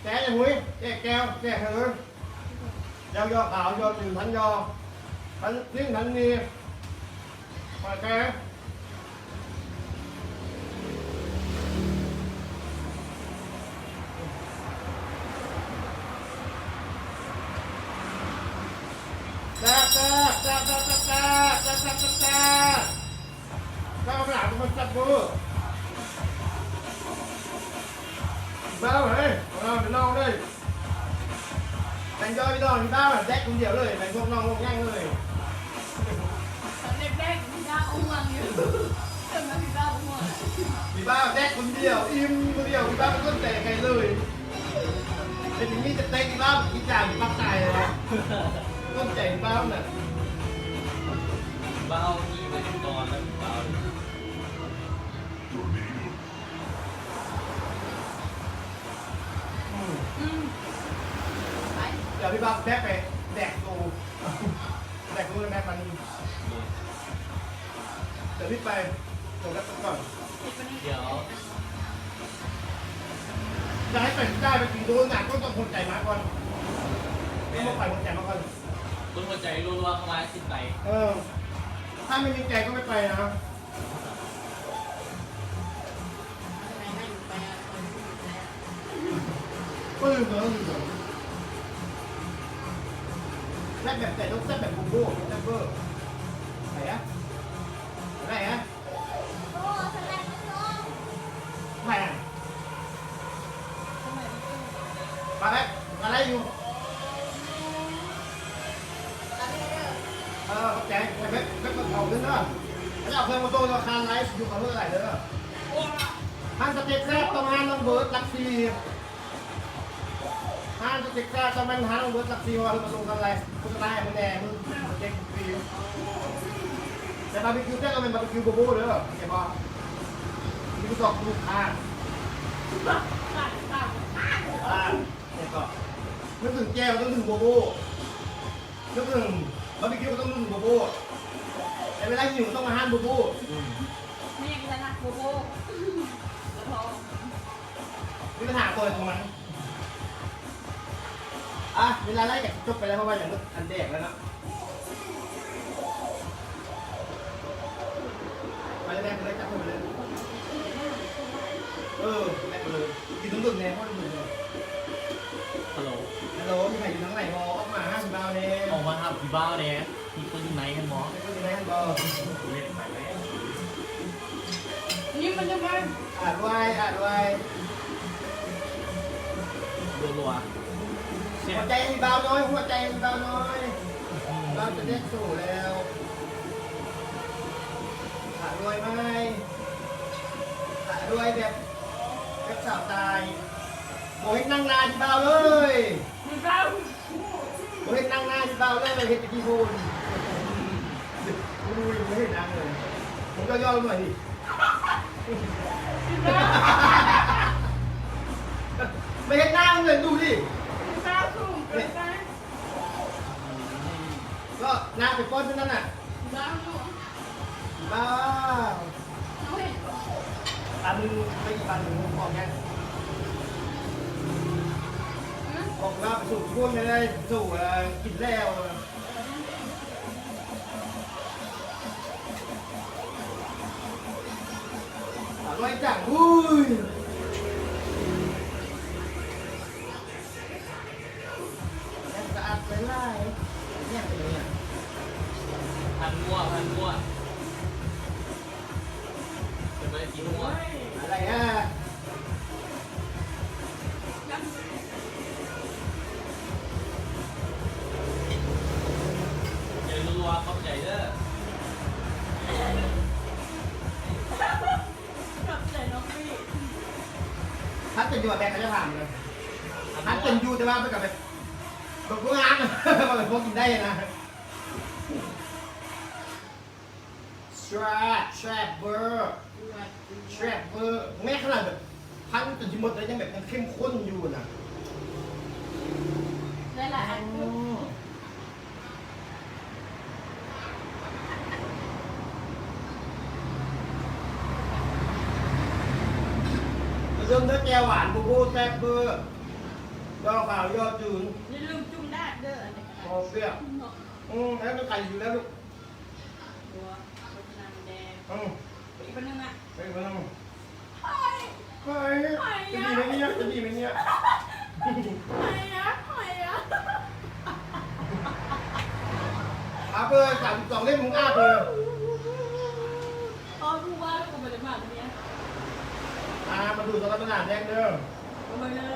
ແຈກ ຫຸຍ ແຈກແຈ່ວ ແຈກເຮີ ຢໍ່ຢໍ່ຂາວ ຢໍ່ຈືນ ພັນຢໍ່ ພັນຊິ້ງ ພັນມີ ຫອຍແຄງ ແຊບ ແຊບ ແຊບ ແຊບ ແຊບ ແຊບ ແຊບ ແຊບ ແຊບ ແຊບ ແຊບ ແຊບ ແຊບ ແຊບ ແຊບ ແຊບ ແຊບ ແຊບ ເບົາເຮີ້ຍ ເອົາໄປລອງເລີຍ ແບ່ງຍ່ອຍພີ່ນ້ອງ ພີ່ບ່າວແດກຄົນດຽວເລີຍ ແບ່ງພວກນ້ອງພວກຫຍັງເລີຍ ຕອນແລກໆ ພີ່ບ່າວກໍຫ່ວງຢູ່ ເຖິງວ່າພີ່ບ່າວບໍ່ຫ່ວງ ພີ່ບ່າວແດກຄົນດຽວ ອີ່ມຄົນດຽວ ພີ່ບ່າວບໍ່ສົນໃຈໃຜເລີຍ ເປັນຢ່າງນີ້ຈະເຕະພີ່ບ່າວກິນຢາຢູ່ປາກຕາຍເລີຍ ສົນໃຈພີ່ບ່າວນະ ບ່າວອີ່ໄວ້ກ່ອນແລ້ວບ່າວ ອືມ ອືມ ໄປ ດຽວພີ່ບ່າວແບກໄປແດກໂຕ ແດກໂຕແລ້ວແບກມານີ້ ດຽວນີ້ໄປ ໂຕແບກໄປກ່ອນ ດຽວ ຈະໃຫ້ໄປໄດ້ໄປກິນໂຕນະ ຕ້ອງ ຕ້ອງຫົວໃຈມາກ່ອນ ຕ້ອງໄປຫົວໃຈມາກ່ອນ ເບິ່ງຫົວໃຈລັວໆ ເຂົ້າມາຊິໄປ ເອີ ຖ້າໄມ່ມີໃຈກໍໄມ່ໄປນະ. ກໍລືມແລ້ວ ລືມແລ້ວ ແຊບແບບໃຈ ແຊບແບບບູໂບ້ ແຊບເວີ ໄຜອະ ໄຜອະ ໄຜອະ ມາແລ້ວ ມາໄດ້ຢູ່ ເອີ ຂອບໃຈ ແບບ ແບບເຂົາຂຶ້ນເດີ ແລ້ວເອົາເຄື່ອງມາໂຕທະນາຄານໄລ ຢູ່ເຂົາເທົ່າໃດເດີ ຮ້ານສະເຕັກແຊບ ຕ້ອງຮ້ານນ້ອງເບີດ ຫຼັກສີ່ ຮ້ານສະເຕັກແຊບຕ້ອງແມ່ນຮ້ານນ້ອງເບີດ ຫຼັກສີ່ ເພາະວ່າເພິ່ນມາສົ່ງທາງໄລ ໂຄສະນາໃຫ້ເພິ່ນແດ່ ມື້ສະເຕັກຟຣີ ແຕ່ບາບີຄິວແທ້ຕ້ອງແມ່ນບາບີຄິວໂບໂບ້ເດີ ເຫັນບໍ່ ມີສອງລູກຄ້າ ອ່າ ແລ້ວກໍນຶກເຖິງແຈ່ວຕ້ອງນຶກເຖິງໂບໂບ້ ນຶກເຖິງບາບີຄິວກໍຕ້ອງນຶກເຖິງໂບໂບ້ ແຕ່ເວລາຫິວຕ້ອງມາຮ້ານໂບໂບ້ ອືມ ແມ່ນແລ້ວນະ ໂບໂບ້ ແລ້ວພໍ ມີບັນຫາຕົວໃດຕົວມັນ ອ່ະ ເວລາໄລກໍຊິຈົບໄປແລ້ວ ເພາະວ່າຫຍັງ ອັນແດກແລ້ວເນາະ ໄປເລີຍ ແບກໄປເລີຍ ຈັບຂຶ້ນໄປເລີຍ ເອີ ແບກໄປເລີຍ ກິນນ້ຳດື່ມແດ່ ເພາະນ້ຳດື່ມແດ່ ຮັລໂຫຼ ຮັລໂຫຼ ມີໃຜຢູ່ທາງໃນບໍ່? ອອກມາຫາຜູ້ບ່າວແດ່ ອອກມາຫາຜູ້ບ່າວແດ່ ມີຄົນຢູ່ໃນຫັ້ນບໍ່? ມີຄົນຢູ່ໃນຫັ້ນບໍ່? ເຫຼັ້ນໄປເລີຍ ຍິ້ມມັນຈັງໄດ ອາດໄວ ອາດໄວ ລັວໆ ແຊບ ຫົວໃຈໃຫ້ບ່າວນ້ອຍ ຫົວໃຈໃຫ້ບ່າວນ້ອຍ ບ່າວຈະເດັດໂຊແລ້ວ ອາດໄວໄໝ ອາດໄວແບບ ແບບສາວໃຕ້ ບໍ່ເຫັນນັ່ງໜ້າທີ່ບ່າວເລີຍ ບໍ່ເຫັນນັ່ງໜ້າທີ່ບ່າວເລີຍ ເຫັນແຕ່ຂີ້ໂພນ ໂອ້ຍ ບໍ່ເຫັນນັ່ງເລີຍ ຜົມກໍຍ້ອນໜ້ອຍນີ້ ມາເຮັດໜ້າເລີຍດູດິ ໜ້າສູງເກີນໄປ ກໍໜ້າໄປປ້ອນເທົ່ານັ້ນນະ ບ້າ ເຮົາເຫັນ ອັນໄປອີກອັນໜຶ່ງຂອງແກ ອືມ ອອກມາໄປສູ່ຄົນໄດ້ ສູ່ ເອີ ກິນແລ້ວ ອະລ່ອຍຈັງ ອຸ້ຍ ສະອາດຫຼາຍໆ ແຍກເປັນຫຍັງ ພັນມົວ ພັນມົວ ເປັນບໍ່ໄດ້ກິນມົວ ອະໄລອະ ໃຈລົວໆ ຂອບໃຈເດີ ຂອບໃຈນ້ອງວີ້ ຄັນເປັນຢູ່ແບກກໍຈະຖາມເລີຍ ຄັນເປັນຢູ່ ແຕ່ວ່າມັນກໍແບບ ແບບບໍ່ງາມ ແບບບໍ່ກິນໄດ້ນະ. ສ ແຊບເວີ ແຊບເວີ ແມ້ຂະໜາດແບບພັນຈົນຊິໝົດແລ້ວ ຍັງແບບ ຍັງເຂັ້ມຂຸ້ນຢູ່ນະ. ຫຼາຍໆອັນຢູ່. ຢ່າລືມເດີ ແຈ່ວຫວານບູບູ ແຊບເວີ ດອງຂາວຢໍ່ຈືນ. ຢ່າລືມຈຸ່ມດາດເດີ ອັນນີ້ກໍໄດ້ ພໍເປຍ. ອືມ ໃຫ້ມັນໄກຢູ່ແລ້ວລູກ. ອືມ ອີກຄົນໜຶ່ງອະ ອີກຄົນໜຶ່ງ. ຫອຍ ຫອຍ ຈະດີໄໝເນຍ ຈະດີໄໝເນຍ? ຫອຍອະ ຫອຍອະ. ອາເປີດສາມສິບສອງເຫຼັ້ມ ມຶງອາເປີດ. ເພາະຮູ້ວ່າລູກບໍ່ໄດ້ມາເນຍ. ອາ ມາດູສຳລັບບັນດາແດງເດີ. ເບິ່ງເດີ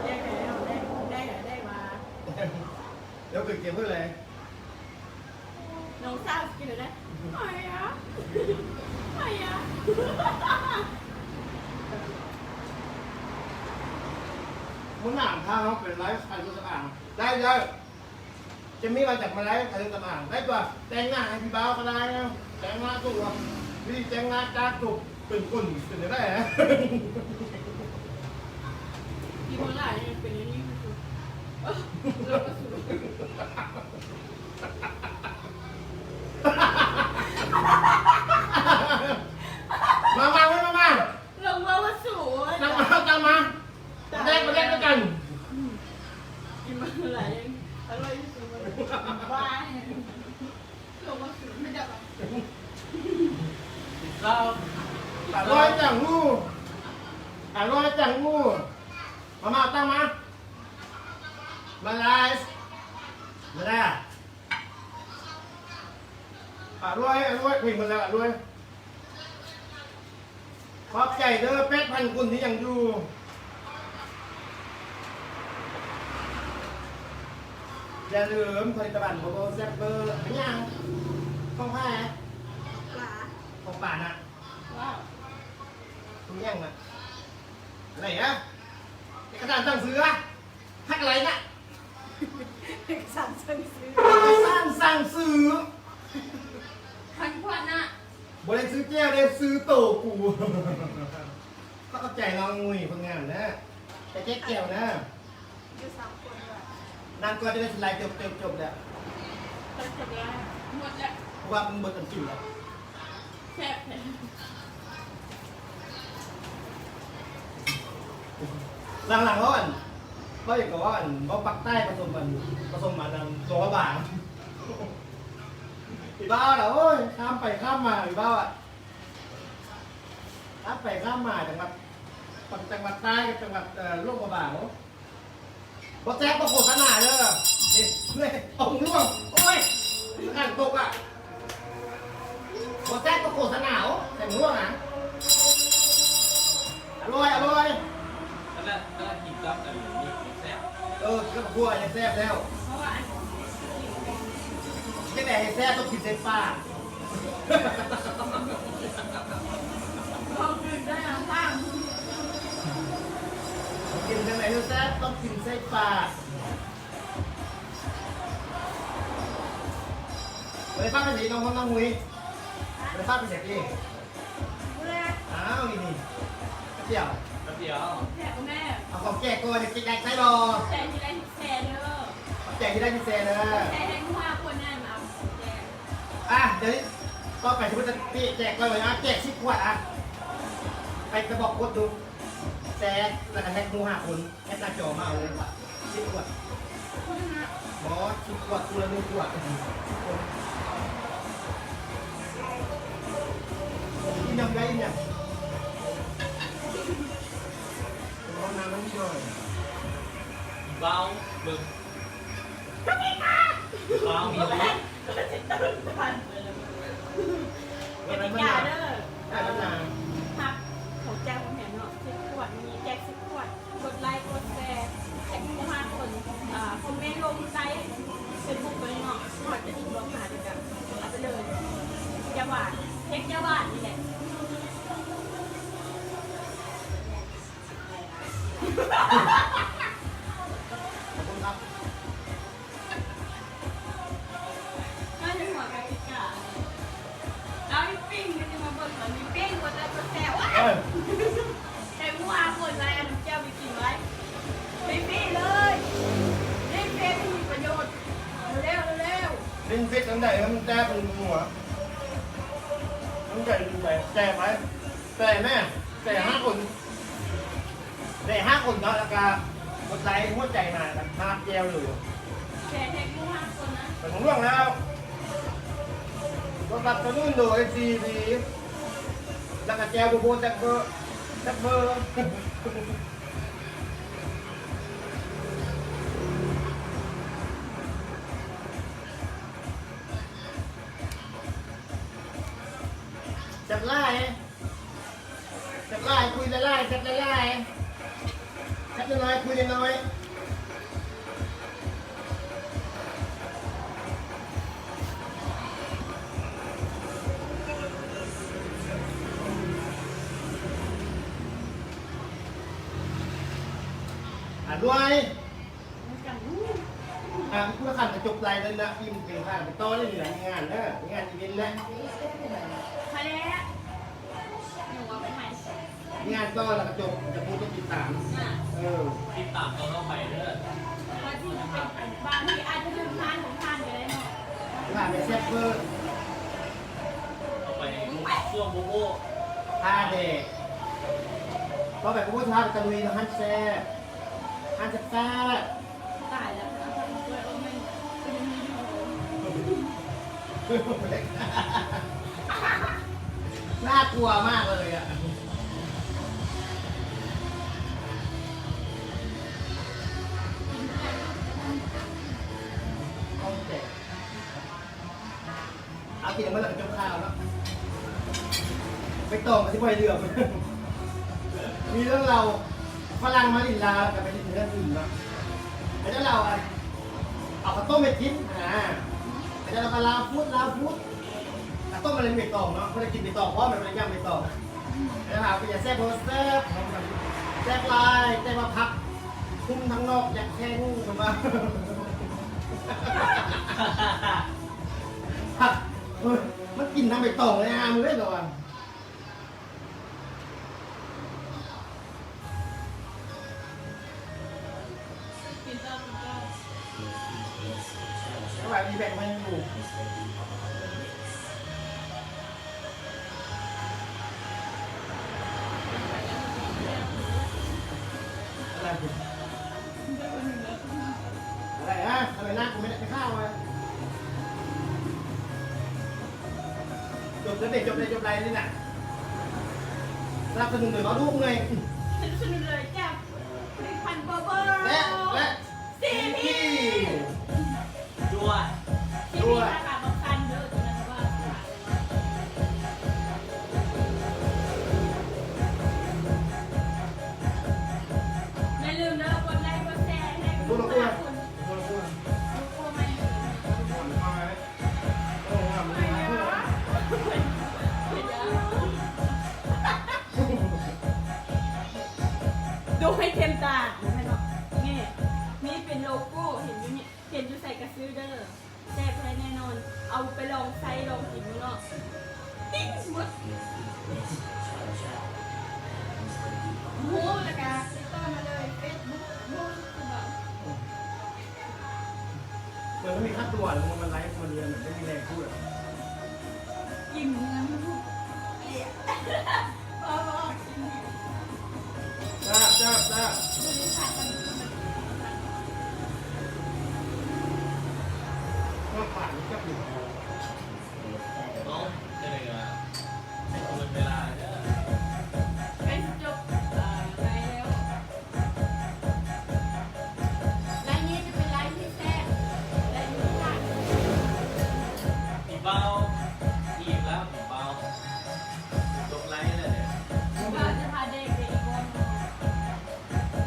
ແດງແລ້ວ ແດງ ແດງ ແດງວ່າ ດຽວເກີດເກມເພິ່ນແຫຼະ. ນ້ອງສາວຊິກິນແລ້ວນະ. ຫອຍອະ ຫອຍອະ. ມື້ໜ້າຖ້າເຮົາໄປໄລຟ໌ຂາຍເຄື່ອງສຳອາງ ໄດ້ ໄດ້. ຈະມີວ່າຈະມາໄລຟ໌ຂາຍເຄື່ອງສຳອາງ ໄດ້ຕົວະ. ແຕ່ງໜ້າໃຫ້ພີ່ບ່າວກໍໄດ້ນະ ແຕ່ງໜ້າຕົວະ ວິທີແຕ່ງໜ້າຈາກຈົບເປັນຄົນເປັນຈັ່ງໃດນະ? ອີ່ບໍ່ຫຼາຍຍັງເປັນອັນນີ້ຢູ່. ມາ ມາ ມາ ມາ ມາ ລົງມາວ່າສູງ ຕາມມາ ຕາມມາ ແລກ ມາແລກນຳກັນ. ອືມ ກິນມາຫຼາຍ ອະລ່ອຍທີ່ສຸດ. ບ້າ ລົງມາສູງ ໄມ່ໄດ້. ກິນເຂົ້າ ອະລ່ອຍຈັ່ງຫູ ອະລ່ອຍຈັ່ງຫູ. ມາ ມາ ຕັ້ງມາ ມາໄລຟ໌ ມາແລ້ວ. ອະລ່ອຍ ອະລ່ອຍ ເພງໝົດແລ້ວ ອະລ່ອຍ. ຂອບໃຈເດີ ແປດພັນຄົນທີ່ຍັງຢູ່. ຢ່າລືມຜະລິດຕະພັນໂບໂບແຊບເບີ. ເປັນຫຍັງ? ຂອງໃຜ? ຂອງປາ ຂອງປານະ. ວ້າວ ຂອງຫຍັງນະ? ອະໄລນະ? ເອກະສານສັ່ງຊື້ອະ? ພັກອະໄລນະ? ເອກະສານສັ່ງຊື້ ເອກະສານສັ່ງຊື້ ພັນຂວັນນະ. ບໍ່ໄດ້ຊື້ແຈ່ວເດ້ ຊື້ໂຕກູ. ຂອບໃຈນ້ອງງຸ້ຍ ຄົນງາມນະ ໄປແຈກແຈ່ວນະ. ຢູ່ສາມຄົນ. ນາງກໍຈະໄດ້ສະໄລ ຈົບ ຈົບ ຈົບແລ້ວ ຈົບແລ້ວ ໝົດແລ້ວ ເພາະວ່າມັນເບິດອັນກິນແລ້ວ. ແຊບແທ້. ຫຼັງໆ ເວົ້າອັນ ເວົ້າຫຍັງກໍເວົ້າອັນ ເວົ້າປາກໃຕ້ປະສົມອັນ ປະສົມອັນ ອັນ ຫຼວງພະບາງ. ອີ່ບ້າລະ ໂອ້ຍ ຂ້າມໄປຂ້າມມາ ອີ່ບ້າອະ ຂ້າມໄປຂ້າມມາ ຈັງຫວັດ ຈັງຫວັດໃຕ້ກັບຈັງຫວັດ ເອີ ຫຼວງພະບາງ. ບໍ່ແຊບບໍ່ໂຄສະນາເດີ. ນີ້ ເຮີ້ຍ ເອົາຫູຫຼວງ ໂອ້ຍ ການຕົກອະ ບໍ່ແຊບບໍ່ໂຄສະນາ. ໂອ້ ແຕ່ຫູຫຼວງນະ ອະລ່ອຍ ອະລ່ອຍ. ອັນນັ້ນ ອັນນັ້ນກິນກັບອັນນີ້ແຊບ. ເອີ ກິນກັບຂົ້ວຍັງແຊບແລ້ວ. ຈັ່ງໃດໃຫ້ແຊບ ຕ້ອງກິນໃສ່ປາກ. ກິນຈັ່ງໃດໃຫ້ແຊບ ຕ້ອງກິນໃສ່ປາກ. ບໍ່ໄດ້ພາໄປໃສ ນ້ອງ ນ້ອງຫຸຍ ບໍ່ໄດ້ພາໄປໃສຕິ? ອ້າວ ອີ່ນີ້ ແປັບດຽວ ແປັບດຽວ. ແຈກບໍ່ແມ່? ເອົາຂອງແຈກກ່ອນ ແຈກໃສ່ບໍ່? ແຈກທີ່ໄດ້ສິບແສນເດີ ແຈກທີ່ໄດ້ສິບແສນເດີ. ແຈກໃຫ້ໝູ່ຫ້າຄົນນັ້ນ ເອົາແຈກ. ອ່ະ ດຽວນີ້ຕໍ່ໄປຊິບໍ່ໄດ້ແຈກກ່ອນເລີຍ. ອ່ະ ແຈກສິບຂວດ. ອ່ະ ໃຜຈະບອກກົດດູ ແຊ ແລ້ວກໍແທັກໝູ່ຫ້າຄົນ. ແຄປໜ້າຈໍມາເອົາເລີຍ ສິບຂວດ. ບໍ່ ສິບຂວດ ຜູ້ລະໜຶ່ງຂວດ ສິບຄົນ. ອີ່ຫຍັງໄດ້ອີ່ຫຍັງ? ເອົານ້ຳໃຫ້ໜ້ອຍ. ເບົາເບິ່ງ ເບົາມີແລ້ວ. ກະຕິກາເດີ ເອີ ຮັບຂອງແຈກຂອງແຖມເນາະ ສິບຂວດ ມີແຈກສິບຂວດ. ກົດໄລກົດແຊ ແທັກໝູ່ຫ້າຄົນ ເອີ ຄອມເມັນລົງໃຕ້ເຟສບຸກໂຕນີ້ເນາະ ຮອດກະຕິກບອກຫາເດີ ເອົາໄປເລີຍ. ຢ່າຫວານ ເຮັດຢ່າຫວານນີ້ແຫຼະ. ຂອບຄຸນຄັບ. ໜ້າຈະຫົວກະຕິກາ. ເອົາ ໃສ່ໃຫ້ມັນແຕກເປັນຫົວ ມັນໃສ່ໄປ ແຕກໄປ ແຕກແມ່ ແຕກຫ້າຄົນ ແຕກຫ້າຄົນເນາະ ແລ້ວກະກົດໄລຫົວໃຈມາ ແລ້ວກະພາບແຈ່ວເລີຍ ແຊກໃຫ້ຢູ່ຫ້າຄົນນະ ໄປຂອງຫຼວງແລ້ວ ສະໜັບສະໜູນໂດຍ ຊີພີ ແລ້ວກະແຈ່ວບໍ່ໂພດແຊບເບີ ແຊບເບີ. ແຊບຫຼາຍ ແຊບຫຼາຍ ຄຸຍຫຼາຍໆ ແຊບຫຼາຍໆ ແຊບນ້ອຍໆ ຄຸຍນ້ອຍໆ. ອະ ດ້ວຍ ອ່າ ຜູ້ລະຄັນກະຈົບໄລເລີຍນະ ອີ່ມເປັນຂ້າໄປຕໍ່ເລີຍນີ້ນະ ມີງານເດີ ມີງານອີເວັນແລ້ວ ມາແລ້ວ ນີ້ວ່າໄປໃໝ່ ມີງານຕໍ່ແລ້ວກະຈົບ ຈະຮູ້ຈະຕິດຕາມ ເອີ ຕິດຕາມຕໍ່ໄປເດີ ວ່າຊິເປັນ ບາງທີອາດຈະເປັນຜ່ານຂອງທ່ານກະໄດ້ເນາະ ຜ່ານໄປແຊບເບີ ເອົາໄປຊ່ວງໂບໂບ້ ທ່າແດກ ຕໍ່ໄປໂບໂບ້ຊິພາໄປຕະລຸຍຮ້ານແຊບ ຮ້ານແຊບໆ ຕາຍແລ້ວ ໜ້າກົວມາກເລີຍອະ ເອົາກິນໃຫ້ໝົດແລ້ວກະຈົບຂ່າວເນາະ ໃບຕອງກະຊິບໍ່ໃຫ້ເຫຼືອ ມີເລື່ອງລາວ ຝຣັ່ງມາຫຼິ້ນລາວ ແລ້ວກະໄປຫຼິ້ນເຮືອນອື່ນເນາະ ເຂົາເຈົ້າລາວ ເອົາເຂົ້າຕົ້ມໃຫ້ກິນຫັ້ນນະ ເຂົາເຈົ້າລາວກະລາວຟູດ ລາວຟູດ ເຂົ້າຕົ້ມມັນເປັນໃບຕອງເນາະ ບໍ່ໄດ້ກິນໃບຕອງ ເພາະມັນບໍ່ໄດ້ຍ່າງໃບຕອງ ແລ້ວຖາມເປັນຫຍັງແຊບບໍ່ ແຊບ ແຊບຫຼາຍ ແຕ່ວ່າຜັກຄຸມທາງນອກຢາກແຂງ ເພິ່ນວ່າ ຜັກ ເອີ ມັນກິນທັງໃບຕອງເລີຍ ຫາມເລີຍ ລະວ່າ ກິນຕໍ່ ກິນຕໍ່ ສະບາຍດີ ແບ່ງໃຫ້ຢູ່ ອະໄລ ອະໄລນະ ທຳໄມໜ້າກູໄມ່ໄດ້ເຂົ້າອະ ຈົບແລ້ວເດ ຈົບແລ້ວ ຈົບໄລນີ້ນະ ສະໜັບສະໜູນໂດຍເບົາດູເມື່ອຍ ສະໜັບສະໜູນໂດຍຈາກຜະລິດຕະພັນໂບໂບ ແລະ ແລະ ຊີພີ ດ້ວຍ ດ້ວຍ ສາຂາບັງຊັນເດີ ຕົວນັ້ນວ່າ ຢ່າລືມເດີ ກົດໄລກົດແຊໃຫ້ທຸກຄົນ ໂອ້ ງາມ ງາມ ງາມ ໂດຍເຕັມຕາ ແມ່ນບໍ່? ນີ້ ນີ້ເປັນໂລໂກ້ ເຫັນຢູ່ນີ້ ເຫັນຢູ່ໃສກະຊື້ເດີ ແຊບແທ້ແນ່ນອນ ເອົາໄປລອງໃຊ້ລອງກິນເບິ່ງເນາະ ຕິ້ງໝົດ ຮູ້ແລ້ວກະຕິດຕໍ່ມາເລີຍ ເຟສບຸກ ຮູ້ຄືແບບ ມັນມີຄ່າຕົວ ແລ້ວມັນໄລຟ໌ ມັນເລີຍ ມັນໄດ້ມີແຮງພູດ ກິນເງິນ ແຊບ ແຊບ ແຊບ ມາຝາກກັບຢູ່ ເອົາ ຈັ່ງໃດກະໃຫ້ເພິ່ນເວລາເດີ ໃກ້ຊິຈົບ ເອີ ໄລແລ້ວ ໄລນີ້ຈະເປັນໄລທີ່ແຊບ ໄລນີ້ ພີ່ເບົາ ອີກແລ້ວ ພີ່ເບົາ ຈົບໄລແລ້ວເດີ ພີ່ເບົາຈະພາເດັກໄປອີກບ່ອນໜຶ່ງ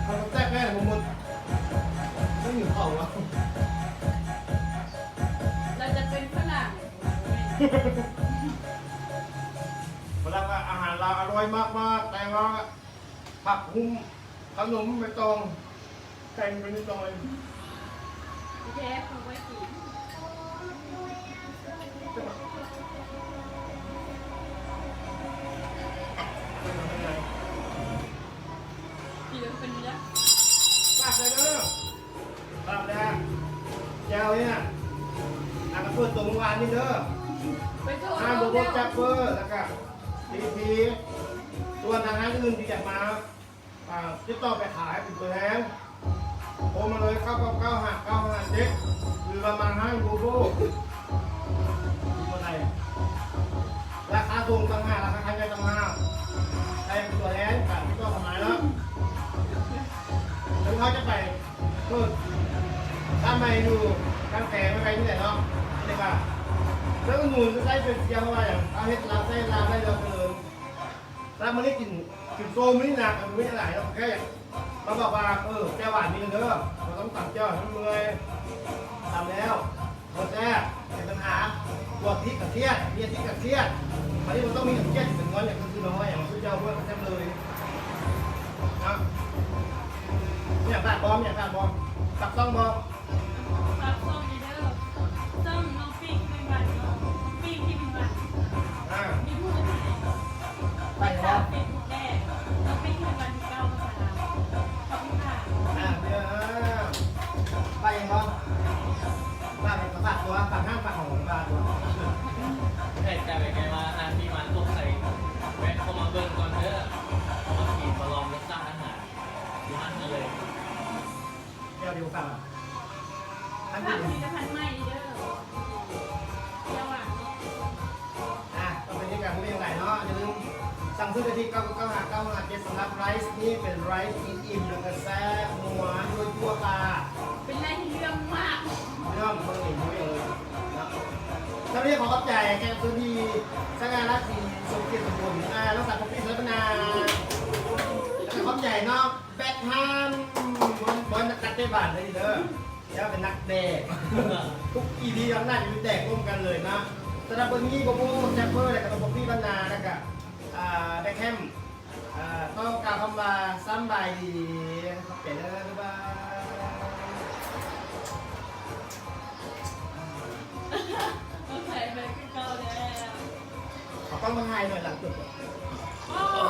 ເຂົາແຊບແທ້ ບໍ່ໝົດ ບໍ່ຫິວເຂົ້າຫວາ ລາວຈະເປັນຝຣັ່ງ ຝຣັ່ງວ່າອາຫານລາວອະລ່ອຍມາກໆ ແຕ່ວ່າຜັກຫຸ້ມ ຂະໜົມໃບຕອງ ແຕ່ງເປັນນິດໜ້ອຍ ແທ້ ເພິ່ນໄວ້ກິນ ກິນແລ້ວເປັນເລື່ອງ ປາກເລີຍເດີ ປາກແລ້ວ ແຈ່ວນີ້ນະ ອັນເປີດຕົວມື້ວານ ອັນນີ້ເດີ ຮ້ານໂບໂບແຊບເວີ ແລ້ວກະ ທີທີ ສ່ວນທາງຮ້ານອື່ນທີ່ຢາກມາ ອ່າ ຕິດຕໍ່ໄປຂາຍເປັນຕົວແທນ ໂທມາເລີຍ ເກົ້າເກົ້າເກົ້າ ຫ້າເກົ້າຫ້າເຈັດ ຫຼືວ່າມາຮ້ານໂບໂບ ຢູ່ບໍ່ໄດ້ ລາຄາສົ່ງຕ່າງຫາກ ລາຄາຂາຍຕ່າງຫາກ ໃຜເປັນຕົວແທນກະຕິດຕໍ່ເຂົ້າມາເນາະ ເຮົາຈະໄປ ເອີ ຮ້ານໃໝ່ຢູ່ກາງແສງໄວໆນີ້ແຫຼະເນາະ ເດກວ່າ ເຊິ່ງໜູນໃຊ້ເປັນສຽງວ່າຫຍັງ ເຮົາເຮັດລາວໃຊ້ລາວໄດ້ເລີຍເລີຍ ແລ້ວມື້ນີ້ກິນ ກິນໂຊມື້ນີ້ນະ ກໍບໍ່ມີຫຍັງຫຼາຍເນາະ ແຄ່ຢາກມາບອກວ່າ ເອີ ແຈ່ວຫວານມີເດີ ບໍ່ຕ້ອງຕຳແຈ່ວໃຫ້ມັນເມື່ອຍ ຕຳແລ້ວ ບໍ່ແຊບ ເປັນບັນຫາ ບວກພິດກະຄຽດ ເມຍທິດກະຄຽດ ບາດນີ້ບໍ່ຕ້ອງມີກະຄຽດ ເປັນງອນຫຍັງຄືນ້ອຍ ຫຍັງຄືເຈົ້າ ເພິ່ນກະແຊບເລີຍ ເນາະ ມີຫຍັງຂາດບໍ່ ມີຫຍັງຂາດບໍ່ ປັກຊ່ອງບໍ່ ຝາກຊ່ອງແດ່ເດີ ຊ່ອງນ້ອງປີ້ງທີ່ເປັນຫວັດເນາະ ປີ້ງທີ່ເປັນຫວັດ ອ່າ ມີຜູ້ ໄປ ເຟສບຸກແດ່ ນ້ອງປີ້ງທີ່ເປັນຫວັດ ເກົ້າພາສາລາວ ຂອບຄຸນຄ່ະ ອ່າ ເດີ ໄປຫຍັງບໍ່ ຝາກ ຝາກຕົວ ຝາກຮ້ານ ຝາກຂອງ ຝາກຕົວ ໃຫ້ໃຈໄວ້ແດ່ວ່າຮ້ານນີ້ມາຕົກໃສ່ ແວະເຂົ້າມາເບິ່ງກ່ອນເດີ ເຂົ້າມາກິນ ມາລອງລົດຊາດອາຫານຢູ່ຮ້ານເຮົາເລີຍ. ແກ້ວດຽວກັນ ອັນນີ້ ຝາກຜະລິດຕະພັນໃໝ່ເດີ ແກ້ວຫວານເນາະ ອ່າ ຕໍ່ໄປນີ້ກະບໍ່ມີຫຍັງຫຼາຍເນາະ ຢ່າລືມສັ່ງຊື້ໄດ້ທີ່ ເກົ້າເກົ້າເກົ້າ ຫ້າເກົ້າຫ້າເຈັດ ສຳລັບໄລສ໌ນີ້ເປັນໄລສ໌ອີ່ມໆ ແລ້ວກະແຊບນົວຍົວໆ ປາກ ເປັນໄລສ໌ທີ່ເລື່ອງມາກ ເລື່ອງເບິ່ງເອງເນາະ ສຳລັບນີ້ຂໍຂອບໃຈແຂກຜູ້ມີສະຫງ່າລາສີ ສົມກຽດສົມບຸນ ອ່າ ລັກສາປົກປີສະຖາປະນາ ແລ້ວກະຂອບໃຈເນາະ ແບັກຮາມ ບໍ່ ບໍ່ແມ່ນນັກເຕະບານເດີ ແຕ່ວ່າເປັນນັກແດກ ທຸກອີພີອອກໜ້າຈະມີແດກຮ່ວມກັນເລີຍເນາະ ສຳລັບມື້ນີ້ ໂບໂບແຊບເວີ ແລ້ວກະນ້ອງປັອບປີ້ບ້ານນາ ແລ້ວກະ ອ່າ ແບັກແຮມ ອ່າ ຕ້ອງກ່າວຄຳວ່າສຳບາຍດີ ຂອບໃຈເດີ ບາຍບາຍ ໂອເຄ ໄປຄືເກົ່າແລ້ວ ເອົາກ້ອງມາຖ່າຍໜ້ອຍຫຼັງຈົບ ໂອ້